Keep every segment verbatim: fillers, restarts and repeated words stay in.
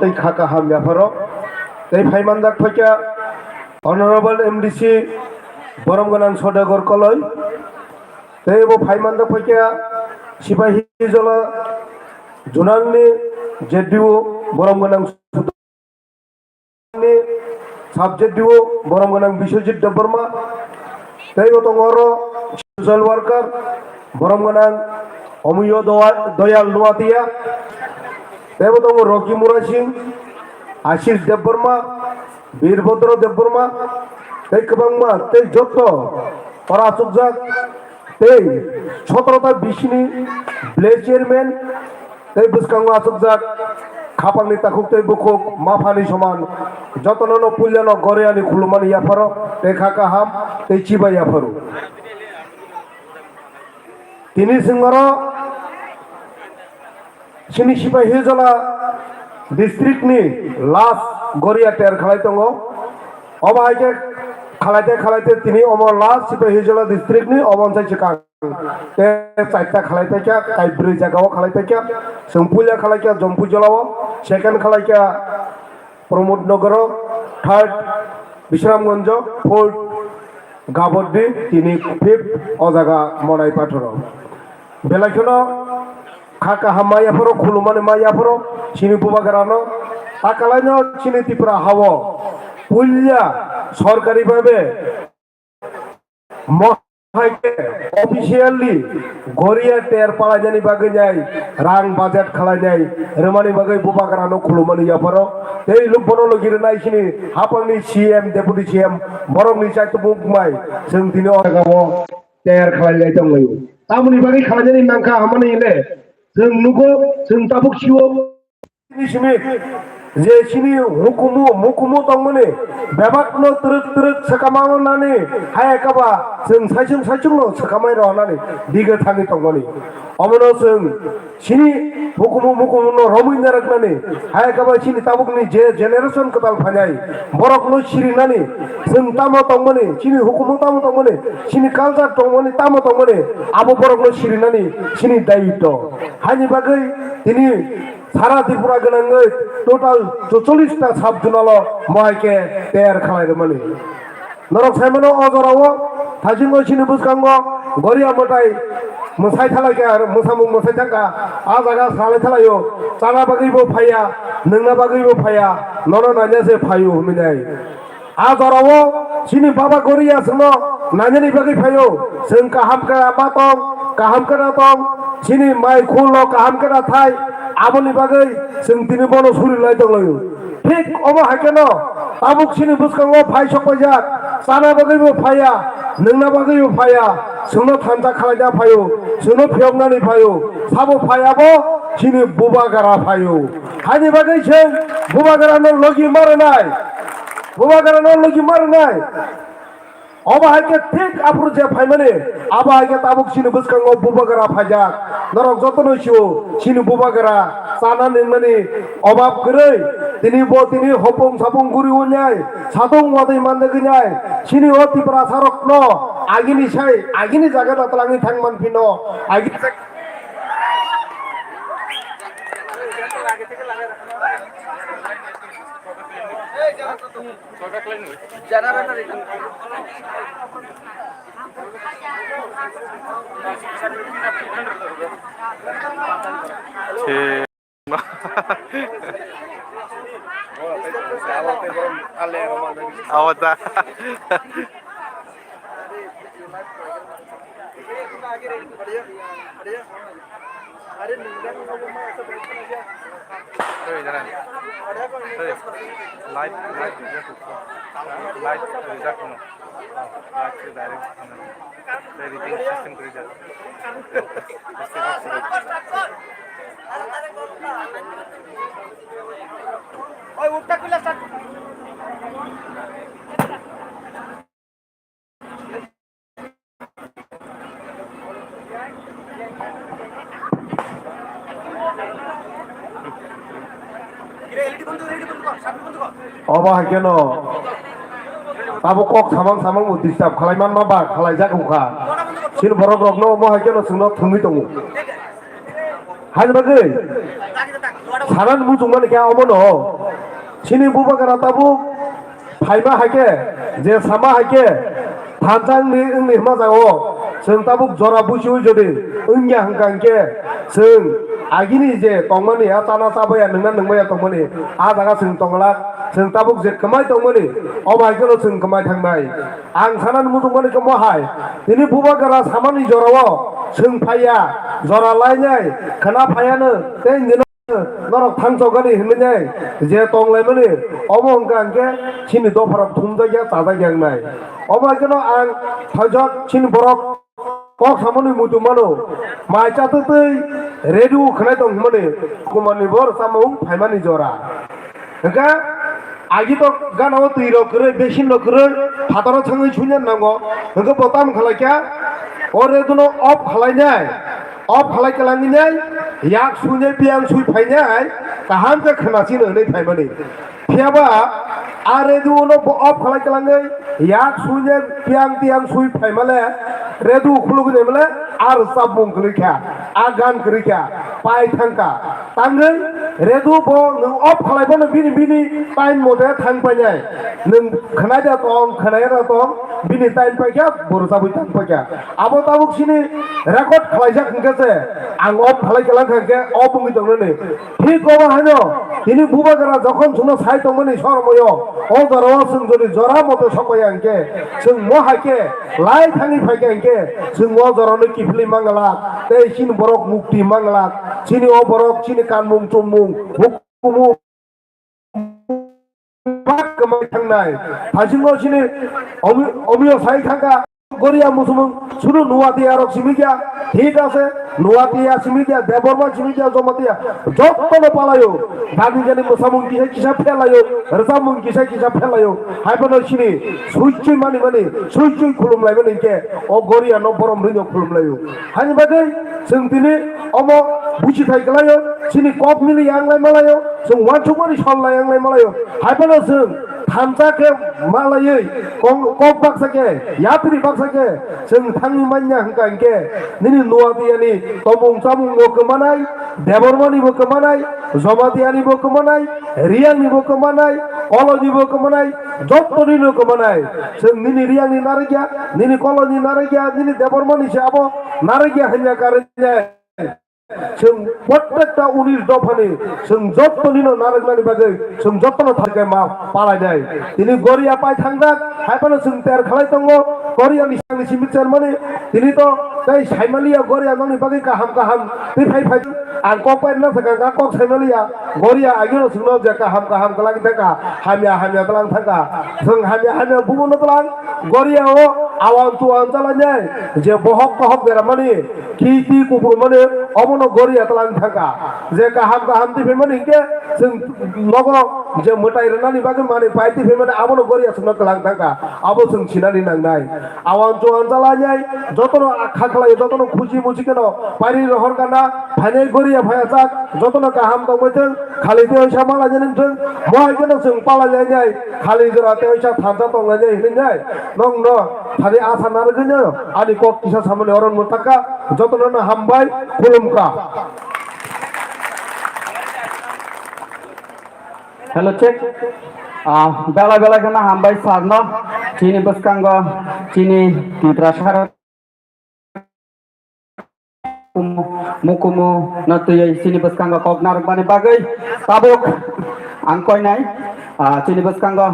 tei kha kaham yapharo. Tei phaimanjak phaikha Honorable M D C borom gwnang Sodagar Koloi. Tei bo phaimanjak phaikha Sipahijola Zonal ni Z D O borom gwnang ni Sub Z D O borom gwnang Biswajit Debbarma, tei bo tongo oro social worker borom gwnang Omiyo Dowa-, Doyal Nuatia, tei bo tongo Rocky Murasing, Ashish Debbarma, Birbhadra Debbarma, tei kwbangma tei joto oro achukjak tei sotoro ta bisini village chairman tei bwskango achukjak khapangni takhuk tei bukhuk maphani soman jotono no puilano Goriani khulumani yapharo tei kha kaham tei chibai yapharo. Tini singoro chini Sipahijola district ni last Goria ter khalai tongo. Obo hai khe khalaite khalaite tini omo last Sipahijola district ni omo sai swkang. Tei chaita khalai paikha, tai bwrwi jagao khalai paikha. Chwng puila khalai kha Jompuijolao, second khalai kha Pramod Nogoro, third Bisramganjo, fourth Gabordi, tini fifth o jaga Monai Pathoro. Belai kheno kha kaham ma yapharo, khulumani ma yapharo, chini bubagrano, takalaino chini Tripura hao puila sorkari bhabe mo hai khe officially Goria ter palainani bagwi nai rang budget khalainai rwmani bagwi bubagrano khulumani yapharo tei lubbono logi rwnai chini hapangni C M, Deputy C M borokni chaitubuk mai chwng tini o jagao ter khalailai tonglaio. Tamoni bagwi khalainani nangkha hamani le chwng nugo, chwng tabuk sio. Tini simi je chini hukumu, mukumu tongmani bebakno twrwk twrwk swkama nani, hai khe ba chwng saichung saichungno swkamai rwnani dige thangwi tongmani. Omono chwng chini hukumu mukumuno romwi narwknani, hai khe ba chini tabukni je generation kwtal phainai borokno sirinani, chwng tamo tongmani, chini hukumu tamo tongmani, chini culture tongmani, tamo tongmani, abo borokno sirinani chini daitw. Haini bagwi tini Sara Tripura gwnangwi total chuchollis ta sub zonal o mohai khe ter khalai rwmani. Norok saimano o jorao thaisingo chini bwskango Goria mwtai mwsai thalai kha, mwsamung mwsai thangkha, a jaga salai thalaio, chana bagwibo phaiya, nwngna bagwibo phaiya, nono naina se phaio hwnwi nai. A jorao chini baba Goria chwngno nainani bagwi phaio, chwng kaham khe ma tong, kaham khe na tong, chini mai khulno kaham khe na thai, aboni bagwi chwng tini bono suri lai tonglaio. Thik omo hai kheno tabuk chini bwskango phai sok paijak, chana bagwibo phaiya, nwngna bagwibo phaiya, chwngno thansa khalaina phaio, chwngno phiyoknani phaio, sabo phaiya bo chini bubagra phaio. Haini bagwi chwng bubagrano logi ma rwnai. Bubagrano logi ma rwnai. Obo hai khe thik aphuru je phaimani, abo hai khe tabuk chini bwskango bubagra phaijak. Norok jotono sio, chini bubagra chana nwngnani obab kwrwi. Tini bo tini hopung sapung guri wngnai, satung watwi mandagwi nai. Chini o Tiprasarokno agini sai, agini jaga da twlangwi thang manphino. Agini Awa ta. Live, live, live, live. Live direct. Obo hai kheno abo kok samang samang bo disturb khlai man ma ba khlai jak wngkha. Chini borok rok no omo hai kheno chwng no thwngwi tongo. Haini bagwi Sanani muchungmani khe omono, chini bubagra tabuk phaima hai khe, je sama hai khe, thansa wngni, wngni hwnma jaga o, chwng tabuk jora buchiui jodi wngya hwnkha hwnkhe, chwng agini je tongmani, a chana chabaya, nwngna nwngbaya tongmani, a jaga chwng tongla, chwng tabuk je kwmai tongmani, omo hai kheno chwng kwmai thangnai. Ang sanani muchungmani khe mohai, tini bubagra samani jora o chwng phaiya, jora lainai, khwna phaiya no, tei nini norok thangchok gani hinwi nai je tong laimani, omo hwnkha hwnkhe chini dopharok thumjakya chajakya wngnai. Omo hai kheno ang thaijak chini borok kok samani muitu mano, mai chatwi twi radio khwnai tong hwnmani, kumarni bor chamung phaimani jora. Hwnkhe agi to gana o twi rok kwrwi, basin rok kwrwi, phataro thangwi suina nango. Hwnkhe bo tamo khlai kha, o radio no off khlainai. Off khalai kwlangwi nai, yak suinai, piyang sui phainai, kaham khe khwnasino hwnwi phaimani. Phiyaba a radio no bo off khalai kwlangwi, yak suinai, piyang tiyang sui phaimale, radio khulugwi naimale, a rwchapmung kwrwi kha, a gan kwrwi kha, pai thangkha. Tangwi radio bo nwng off khalai bono bini, bini time mote thang painai. Nwng khwnai da tong, khwnai da tong, bini time paikha, bo rwchabwi thang paikha. Abo tabuk chini record khlaijak hwnkhe se, ang off khlai kwlang kha hwnkhe off wngwi tongnani. Thik obo haino tini bubagra jokhon chwngno sai tongmani sormoyo, o jorao chwng jodi jora mote sokpaiya hwnkhe, chwng mo hai khe lai thangwi phaikha hwnkhe, chwng o jorano kiphilwi manglak, tei chini borok mukti manglak, chini o borok chini kanmung chumung, hukumu Bak kwmai thangnai. Thaisingo chini omi-, omio sai thangkha. Goria musumung sunu Nuatia rok simi kya. Thik ase. Nuatia simi kya. Debbarma simi kya. Jamatia. Jottono palayo. Dani jani musamung kisa kisa phelayo. Rwchapmung kisa kisa phelayo. Haiphano chini suichui mani mani. Suichui khulumlai mani khe. O Goria no borom rino khulumlayo. Hani bagwi chwng tini omo buchi thai kwlaio, chini kok mili yang lai malaio, chwng uansukmani sal lai yang lai malaio. Haiphano chwng thansa khe malaiwi kong-, kok baksa khe, yapri baksa khe chwng thangwi manya hwnkha hinkhe nini Nuatiyani tomung chamungbo kwmanai, Debbarmanibo kwmanai, Jomatiyanibo kwmanai, Riyangnibo kwmanai, Kolonibo kwmanai, jottonino kwmanai. Chwng nini Riyangni narwkya, nini Koloni narwkya, nini Debbarmani se abo narwkya hanya karwi nai. Chwng prottekta unis dophani chwng jottonino narwknani bagwi chwng jottono thangkhe ma palainai. Tini Goria pai thangjak, haiphano chwng ter khalai tongo, Goriani sangni simi chermani. Tini to tei saimaliya Goria nokni bagwi kaham kaham tei phai phai ang kok pai rwna thangkha, kok saimaliya. Goria agino chwngno je kaham kaham kwlangwi thangkha, hamya hamya twlang thangkha. Chwng hamya hamya bubono twlang, Goria o awang chuwang chalainai, je bohok bohok beramani, khiti kuphurmani, omono Goria twlang thangkha. Je kaham kaham tiphaimani hinkhe chwng nogo je mwtai rwnani bagwi manwi pai tiphaimani abono Goria chwngno twlang thangkha. Abo chwng sinani nangnai. Awang chuwang chalainai, jotono kha khlai, jotono khuchi muchi kheno pairi rohor gana, phainai Goria phaiya chak, jotono kaham tongbai thwng, khali tei oisa malainani wngthwng, mohai kheno chwng palainai, khali jora tei oisa thansa tonglainai hinwi nai, nokno thani asa narwgwino ani kok kisa samani oro mwthakha, jotono no hambai, khulumkha. Hello, check. Ah, belai belai kheno hambai sir no, chini bwskango, chini Tiprasa rok mukumu no twiwi chini bwskango kok narwkmani bagwi tabuk ang koinai, ah, chini bwskango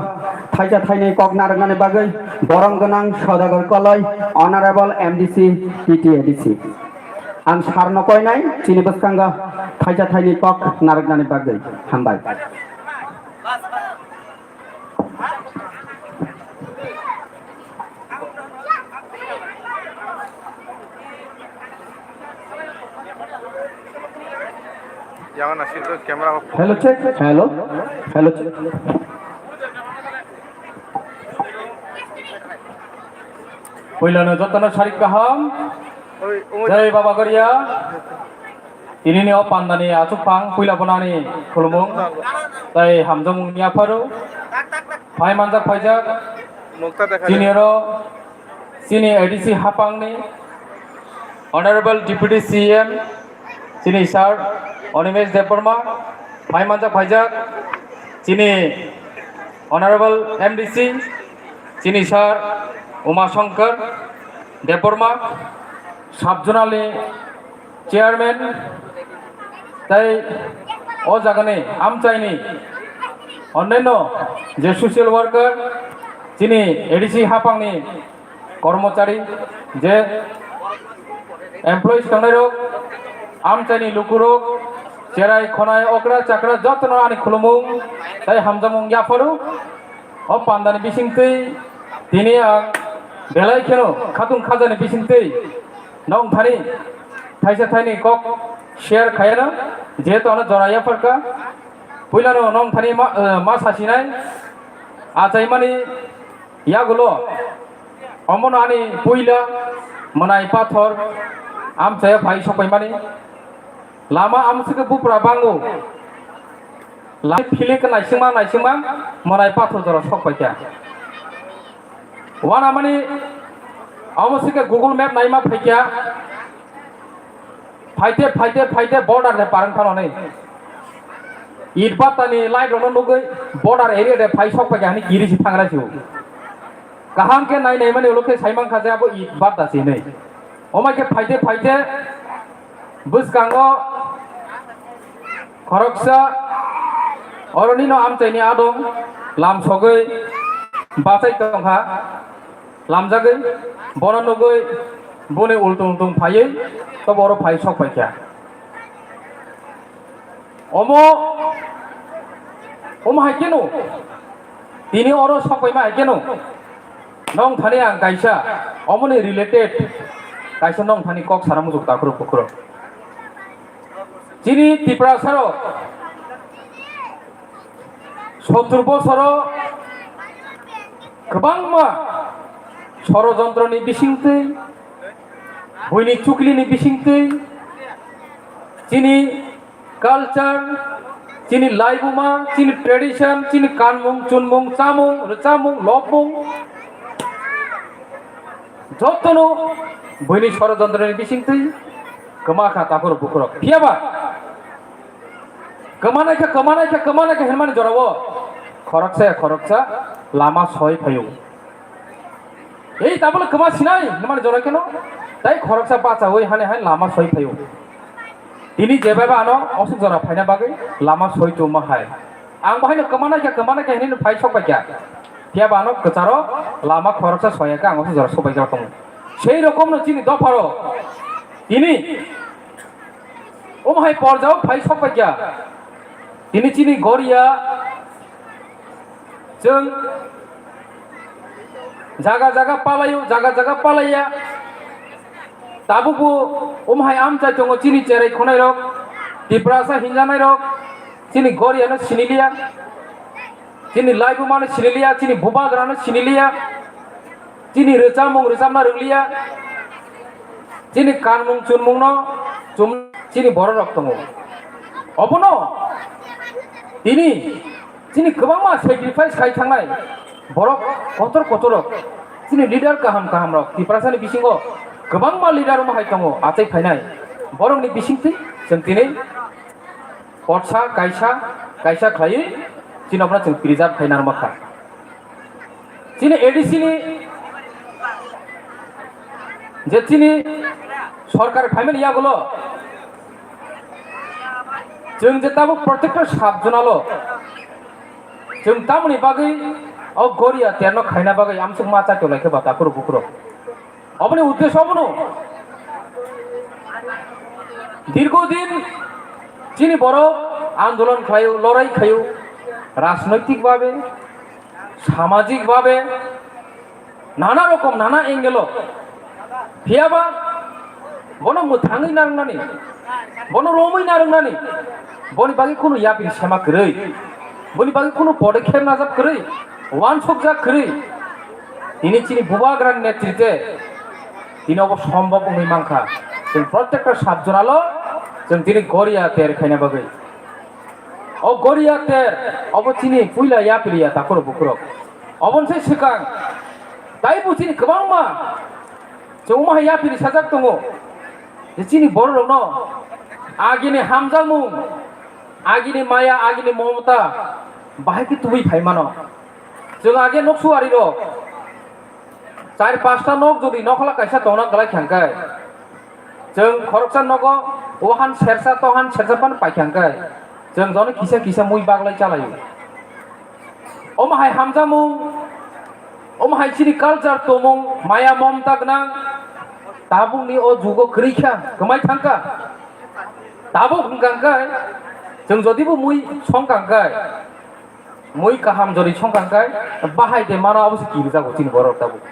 thaisa thainwi kok narwkmani bagwi borom gwnang Sodagar Koloi, Honorable M D C, T T A D C. Ang sir no koinai chini bwskango thaisa thainwi kok narwknani bagwi. Hambai. Yang na sir camera off. Hello, check. Hello. Hello, check. Puilano jotono sarik kaham. Jai Baba Goria. Tinini o pandani achuk phang puila bonani khulumung. Tei hamjakmung ni apharo. Phai manjak phaijak. Chini oro, chini A D C hapangni Honorable Deputy C M, chini Sir Animesh Debbarma, Phai manjak phaijak chini Honorable M D C, chini Sir Uma Shankar Debbarma, Sub Zonal ni Chairman, tei o jagani amchaini onnaino je social worker, chini A D C haphangni kormochari, je employees tongnairok, amchaini lukurok, cherai khonai okra chakra jotono ani khulumung tei hamjakmung yapharo. O pandani bisingtwi tini ang belai kheno khatung khajani bisingtwi nongthani thaisa thaini kok share khayana, jehetu ano jora yapharkha. Puilano nongthani ma, eh, ma sasinai achaimani yagulo, omono ani puila mwnai pathor amchaya phai sokpaimani. Lama amsike bupra bango. Lai philik naisingma naisingma mwnai pathor jora sokpaikha. Wanamani amsike Google Map naima phaikha. Phaite, phaite, phaite border de parang phano nei. It battani light rokno nugwi border area de phai sokpaikha hani kiri si thangra siu. Kaham khe nai naimani ulo khe saimang kha je abo it batta si nei. Omai khe phaite, phaite bwskango khoroksa oronino amchaini adong lam sogwi bachai tongkha. Lamjagwi bono nugwi boni ultung ultung phaiwi tobo oro phai sokpaikha. Omo, omo hai keno tini oro sokpaima hai keno nongthani ang kaisa omoni related kaisa nongthani kok sana muchuk takhurok bukhurok. Chini Tiprasarok sottur bosoro kwbangma sorojontroni bisingtwi, buini chuklini bisingtwi, chini culture, chini laibuma, chini tradition, chini kanmung, chunmung, chamung, rwchamung, lobmung, jotono buini sorojontroni bisingtwi kwma kha takhurok bukhurok. Phiyaba kwmanai kha, kwmanai kha, kwmanai kha hinmani jorao khoroksa ya khoroksa lama soi phaio. Ei tabole kwma sinai hinmani jora keno tai khoroksa bachaui hani hai lama soi phaio. Tini jebaiba ano osuk jora phaina bagwi lama soi tongma hai. Ang bahaino kwmanai kha, kwmanai kha hinwi phai sokbaikha. Phiyaba ano kwcharo lama khoroksa soyakhe ang osuk jora sokbaijak tongo. Sei rokomno chini dopharo tini omo hai porjao phai sokbaikha. Tini chini Goria chwng jaga jaga palaio, jaga jaga palaiya. Tabukbo omo hai amchai tongo chini cherai khonairok, Tiprasa hinjanairok, chini Goriano siniliya, chini laibumano siniliya, chini bubagrano siniliya, chini rwchapmung rwchapna rwliya, chini kanmung chunmungno chum, chini bororok tongo. Obono tini chini kwbangma sacrifice khai thangnai borok kotor kotorrok, chini leader kaham kahamrok, Tiprasani bisingo kwbangma leader omo hai tongo achai phainai. Borokni bisingtwi chwng tini kotsa kaisa kaisa khlaiwi chini obono chwng preserve khai narwkha. Chini A D C ni je chini sorkar phaimani yagulo chwng je tabuk protector sub zonalo chwng tamoni bagwi o Goria terno khaina bagwi amsuk ma chai tonglaikhe ba takhurok bukhurok. Oboni uddesho obono dirgo din chini borok andolon khlaio, lorai khaio, rajnoitik babe, samajik babe, nana rokom, nana angle o. Phiyaba bono mwthangwi narwknani, bono romwi narwknani, boni bagwi kunu yapri sema kwrwi, boni bagwi kunu podokkhep najak kwrwi, uansukjak kwrwi. Tini chini bubagrani netritwe tini obo sombok wngwi mankha. Chwng protekta sub zonalo chwng tini Goria ter khaina bagwi. O Goria ter obo chini puila yapri ya takhurok bukhurok. Oboni se swkang taibo chini kwbangma chwngma hai yapri sajak tongo. Je chini bororokno agini hamjakmung, Agini maya, agini momota bahai khe tubui phai mano. Chwng age nok suari rok char pasta nok jodi nokhola kaisa tongna galai khangkai, chwng khoroksa nogo o han sersa to han sersa pan pai khangkai, chwng jono kisa kisa mui baglai chalaio. Omo hai hamjamung, omo hai chini culture tongmung, maya momta gwnang, tabukni o jugo kwrwi kha, kwmai thangkha. Tabuk hwnkha khe chwng jodi bo mui songkha khe, mui kaham jodi songkha khe, bahai de mano abo se kirijago chini borok tabuk.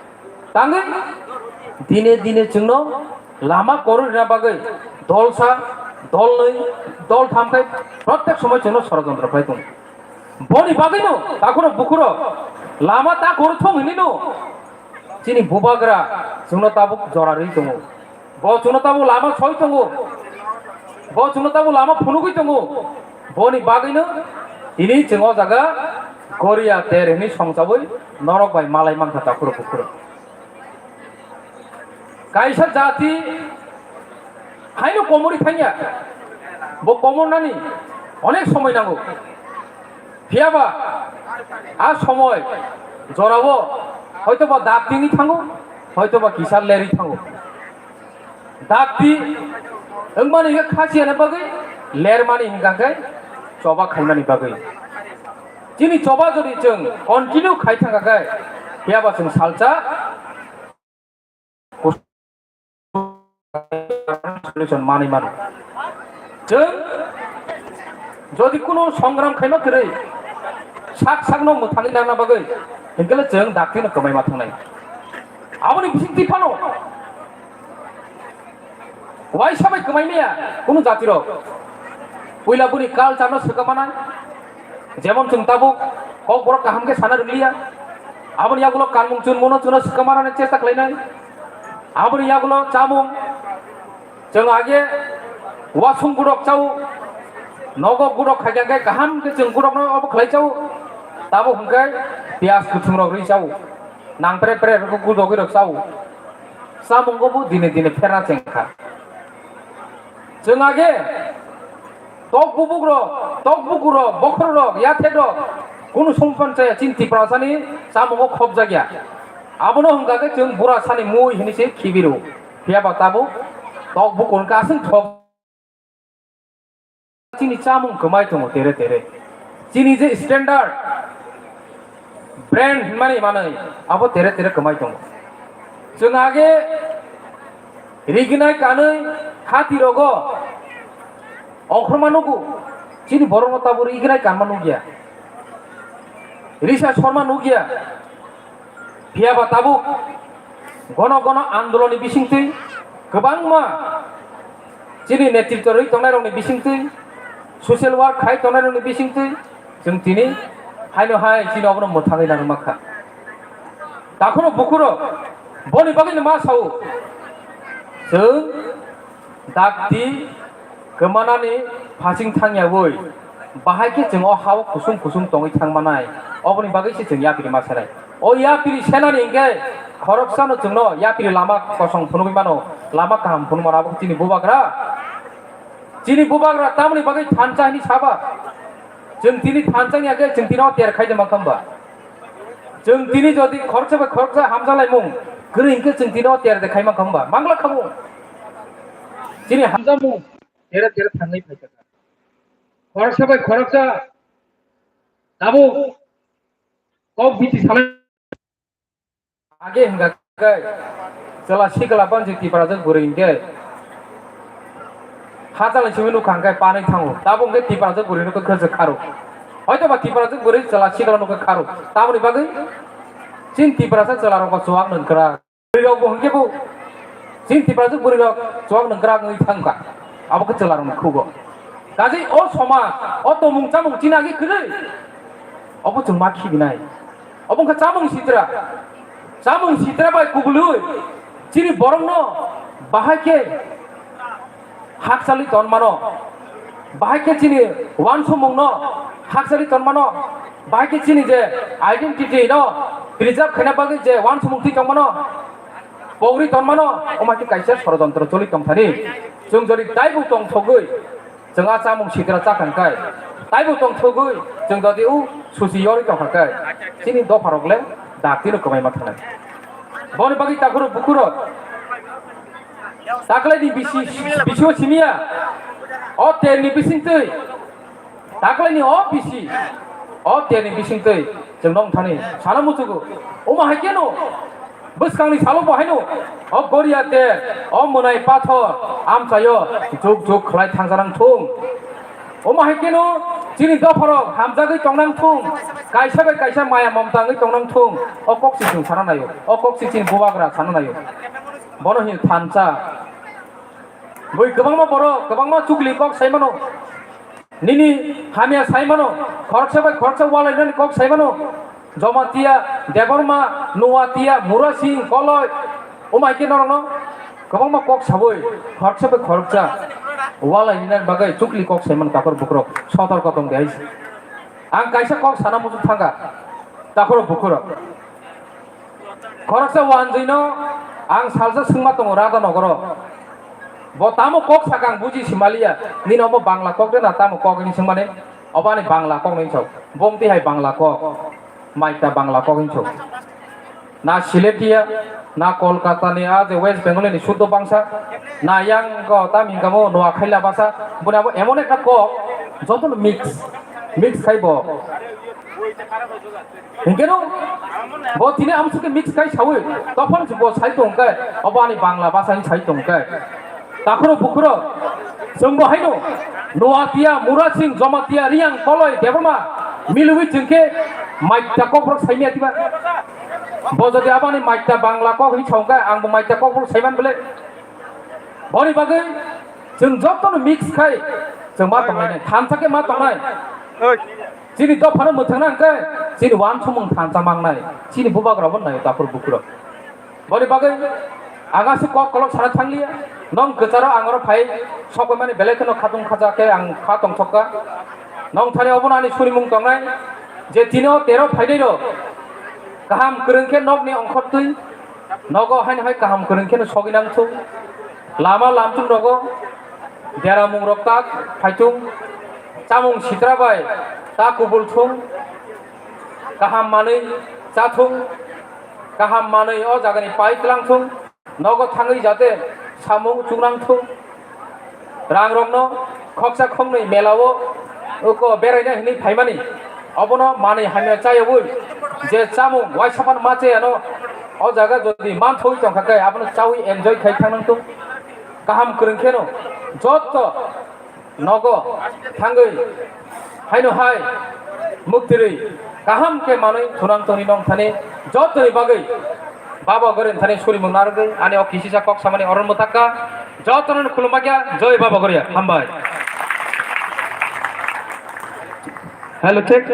Tangwi dine dine chwngno lama kwrwi rwna bagwi dolsa, dolnwi, doltham khe protek somoi chwngno sorojontro khlai tongo. Boni bagwino takhurok bukhurok lama ta kwrwi thung hinwino chini bubagra chwngno tabuk jora rwi tongo. Bo chwngno tabuk lama soi tongo. Bo chwngno tabuk lama phunugwi tongo. Boni bagwino tini chwng o jaga Goria ter hinwi songchabwi norok bai malai mankha takhurok bukhurok. Kaisa jati haino komorwi thangya, bo komornani onek somoi nango. Phiyaba a somoi jorao hoitoba dakti wngwi thango, hoitoba kisa lerwi thango. Dakti wngmani hwnkhe khachiyana bagwi, lermani hwnkha khe choba khaimani bagwi. Chini choba jodi chwng continue khai thangkha khe, phiyaba chwng salsa solution manwi mano. Chwng jodi kuno songram khaima kwrwi sak sakno mwthangwi nangna bagwi hinkhe chwng daktino kwmaima thangnai. Aboni bisingtwi phano waisa bai kwmai maya kunu jatirok. Puila buni culture no swkang manai. Jemon chwng tabuk kokborok kaham khe sana rwliya. Aboni yagulo kanmung chunmungno chwngno swkang manani chesta khlainai. Aboni yagulo chamung chwng age wasung gudok chao. Nogo gudok khaikha khe kaham khe chwng gudokno obo khlai chao. Tabuk hwnkhe piyaj kuthungrok rwi chao. Nang pre pre rok gudogwi rok chao. Chamungo bo dine dine pherna chengkha. Chwng age tok bubuk rok, tok bukur rok, bokhor rok, yathe rok, kunu songpan chaya chini Tiprasani chamungo khobjakya. Abono hwnkha khe chwng bura sani mui hinwi se khibiro. Phiyaba tabuk tok bukur hwnkha aswk thok. Chini chamung kwmai tongo tere tere. Chini je standard brand hinmani manwi abo tere tere kwmai tongo. Chwng age riginai kanwi khati rogo ongkhorma nugo. Chini borokno tabuk riginai kanma nukya. Risa sorma nukya. Phiyaba tabuk gono gono andolonni bisingtwi kwbangma chini netritw rwi tongnairokni bisingtwi, social work khai tongnairokni bisingtwi chwng tini haino hai chini obono mwthangwi nangma kha. Takhurok bukhurok boni bagwino ma sao, chwng dakti kwmanani phasing thangyawi bahai khe chwng o ha-o kusung kusung tongwi thang manai, oboni bagwi se chwng yapri ma senai. O yapri senani hinkhe khoroksano chwngno yapri lama kosong phunugwi mano, lama kaham phunuk mano, abo chini bubagra. Chini bubagra tamoni bagwi thansa hinwi saba? Chwng tini thansa wngya khe chwng tini o ter khai de mankha hwnba? Chwng tini jodi khoroksa bai khoroksa hamjalaimung kwrwi hinkhe chwng tini o ter de khai mankha hwnba? Mangla khamu. Chini hamjamung tere tere thangwi phaikha. Khoroksa bai khoroksa tabuk kok biti salai. Age hingka kai chwla sikla bansi Tiprajwk bwrwi hingke hachal ni simi nukha hingke panwi thango. Tabuk hingke Tiprajwk bwrwi nukha khajak kharo. Hoito ba Tiprajwk bwrwi chwla sikla nukha kharo. Tamoni bagwi chini Tiprasa chwla rok bo chuwak nung kwrak. Bwrwi rok bo hingke bo chini Tiprajwk bwrwi rok chuwak nung kwrak wngwi thangkha. Abo khe chwla rok ni khugo. Kaje o somaj, o tomung chamung chini age kwrwi. Obo chwng ma khibinai. Obo wngkha chamung sitra. Chamung sitra bai kubului chini borokno bahai khe hakchali tonmano. Bahai khe chini wansukmungno hakchali tonmano. Bahai khe chini je identity no preserve khaina bagwi je wansukmung twi tongmano. Pogri tonmano, omo hai khe kaisa sorojontro choli tongthani. Chwng jodi taibo tongthogwi, Chwng a chamung sitra chakha hwnkhe, taibo tongthogwi chwng jodi o susi yorwi tongkha khe, chini dopharok le daktino kwmaima thangnai. Boni bagwi takhurok bukhurok taklaini bisi, bisio simiya, o terni bisingtwi, taklaini o bisi, o terni bisingtwi chwng nong thani sana muchugo. Omo hai kheno bwskangni salo bo haino o goria ter, o mwnai pathor amchaio juk juk khlai thangjanang thung. Omo hai kheno chini dopharok hamjagwi tongnang thung, kaisa bai kaisa maya momta wngwi tongnang thung, o kok si chwng sana naio, o kok si chini bubagra sana naio. Bono hino thansa. Bui kwbangma borok, kwbangma chukli kok sai mano. Nini hamya sai mano, khoroksa bai khoroksa walainani kok sai mano. Jamatia, Debbarma, Nuatia, Murasing, Koloi, omo hai khe norokno kwbangma kok saui khoroksa bai khoroksa walainani bagwi chukli kok sai mano takhor bukhurok, sotorko tong di hai se. Ang kaisa kok sana muchung thangkha, takhor bukhurok. Khoroksa wanjwino ang salsa swngma tongo Radha Nogoro. Bo tamo kok sakha ang buji simaliya. Nini omo Bangla kok de na tamo kok hwnwi swngmani? Obo ani Bangla kok hwnwi sok. Bongtwi hai Bangla kok. Maita Bangla kok hwnwi sok. Na Siletia, na Kolkata ni a je West Bengal ni suddo bangsa, na yang ko tam hingkamo Noakhai la basa, boni abo emon ekta kok, joto no mix, mix khai bo. Hinkhe no, bo tini amsuk khe mix khai saui, tophon se bo sai tong khe, obo ani Bangla basa ni sai tong khe. Takhro bukhro, chwng bo haino, Noatia, Murasing, Jamatia, Riang, Koloi, Debbarma, milwi chwng khe maita kokborok saimya diba? Bo jodi abani maita Bangla kok hinwi song khe, ang bo maita kokborok saiman bole. Boni bagwi chwng jotono mix khai chwng ma tongnai, thansa khe ma tongnai. Chini dophano mwthangna hwnkhe chini uansukmung thansa mangnai, chini bubagrabo nai takhro bukhro. Boni bagwi ang aswk kok kolok sana thangliya, nong kwcharo ang oro phai sokmani belai kheno khatung khaja khe ang kha tongthokka. Nong thani obono ani surimung tongnai je tini o tero phainai rok kaham kwrwng khe nokni ongkhortwi nogo haino hai kaham kwrwng kheno sogwi nang thung. Lama lamchung rogo deramung rok ta phaitung, chamung sitra bai ta kubul thung, kaham manwi cha thung, kaham manwi o jagani pai tlang thung, nogo thangwi jate samung chungnang thung. Rang rokno khoksa khoknwi melao uko beraina hinwi phaimani, obono manwi hamya chayaui je chamung waisa phano ma chayano o jaga jodi manthogwi tongkha khe abono chaui enjoy khai thangnang thung. Kaham kwrwng kheno jotto nogo thangwi haino hai muktirwi kaham khe manwi thunang tongni nong thani jotoni bagwi Baba Gorin thani surimung narwgwi ani o kisisa kok samani oron mwthakka jotono khulumma kya joi Baba Goria hambai. Hello, check.